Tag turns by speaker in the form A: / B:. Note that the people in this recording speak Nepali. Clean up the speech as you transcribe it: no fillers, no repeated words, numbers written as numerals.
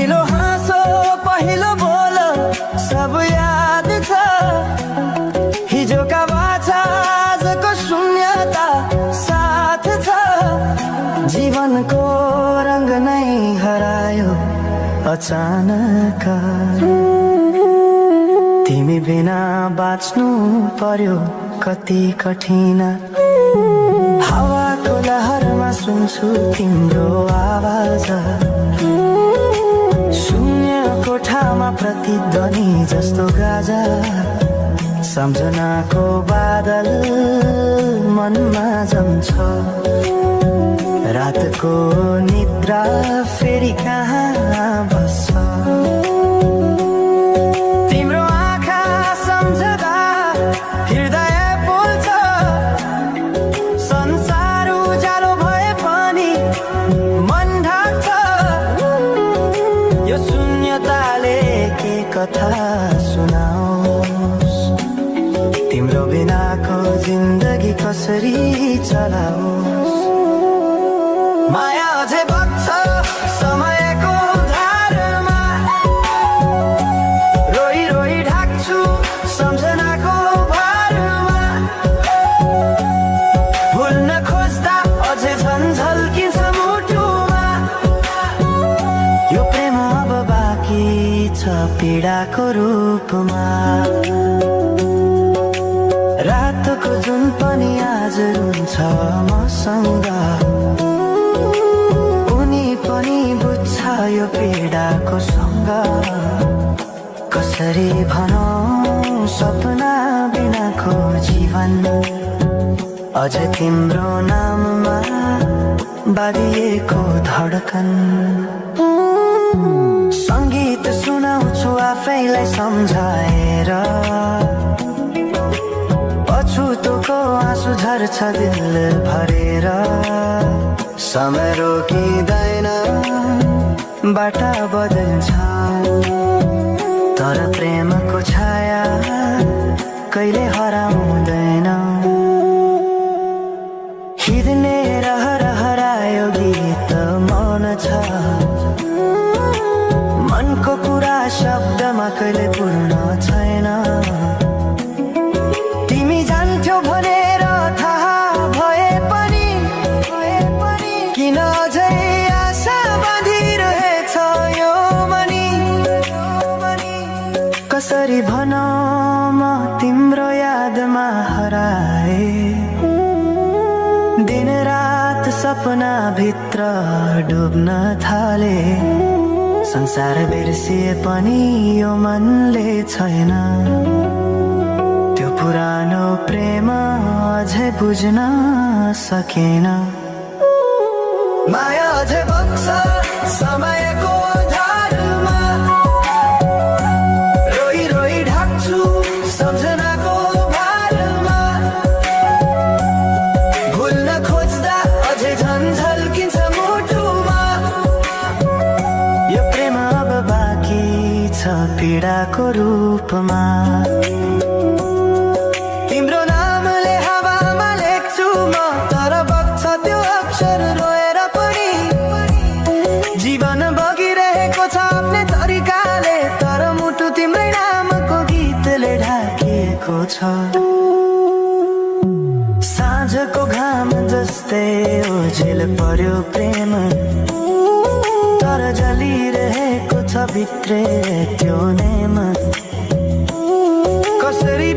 A: पहिलो हाँसो पहिलो बोल सब याद छ। हिजोका बाछा आजको शून्यता साथ छ। जीवनको रंग नै हरायो अचानक। तिमी बिना बाँच्नु पर्यो कति कठिन। हावाको लहरमा सुन्छु तिम्रो आवाज। शून्य कोठामा प्रतिध्वनि जस्तो गाजा। सम्झनाको बादल मनमा जम्छ। रातको निद्रा फेरि कहाँ बस्छ। तिम्रो आँखा सम्झदा हृदय बोल्छ। संसार उज्यालो भए पनि मन ढाक्छ। यो शून्यताले के कथा सुनाओस्। तिम्रो बिनाको जिन्दगी कसरी चलाओस्। माया अझै बग्छ समयको धारमा। रोई रोई ढाक्छु सम्झनाको भारमा। भुल्न खोज्दा अझै झन्झल्किन्छ मुटुमा। यो प्रेम अब बाँकी छ पीडाको रूपमा। रातको जुन पनि आज रुन्छ मसँग। उनी पनि बुझ्छ यो पीडाको सँग। कसरी भनौं सपना बिनाको जीवन। अझ तिम्रो नाममा बाँधिएको धडकन। संगीत सुनाउँछु आफैलाई सम्झाएर। पछुतोको आँसु झर्छ दिल भरेर। समय रोकिँदैन बाटा बदल्छ। तर प्रेमको छाया कहिले हराउँदैन। हिँड्ने रहर हरायो गीत मौन छ। मनको कुरा शब्दमा कहिले पूर्ण छैन। तिमी जान्थ्यौ भनेर थाहा भए पनि किन अझै आशा बाँधिरहेछ यो मनी। कसरी भनौं म तिम्रो यादमा हराए। दिन रात सपना भित्र डुब्न थाले। संसार बिर्सिए पनि यो मनले छैन। त्यो पुरानो प्रेम अझै बुझ्न सकेन। माया अझै बग्छ समयको धारमा। रोई रोई ढाक्छु सम्झनाको भारमा। भुल्न खोज्दा अझै झन्झल्किन्छ मुटुमा। यो प्रेम अब बाँकी छ पीडाको रूपमा। तिम्रो नामले हावामा लेख्छु म तर बग्छ त्यो अक्षर रोएर पनि। जीवन बगिरहेको छ आफ्नै तरिकाले तर मुटु तिम्रै नामको गीतले ढाकिएको छ। साँझको घाम जस्तै ओझेल पर्यो प्रेम। तर जलिरहेको छ भित्रै त्यो नेम। कसरी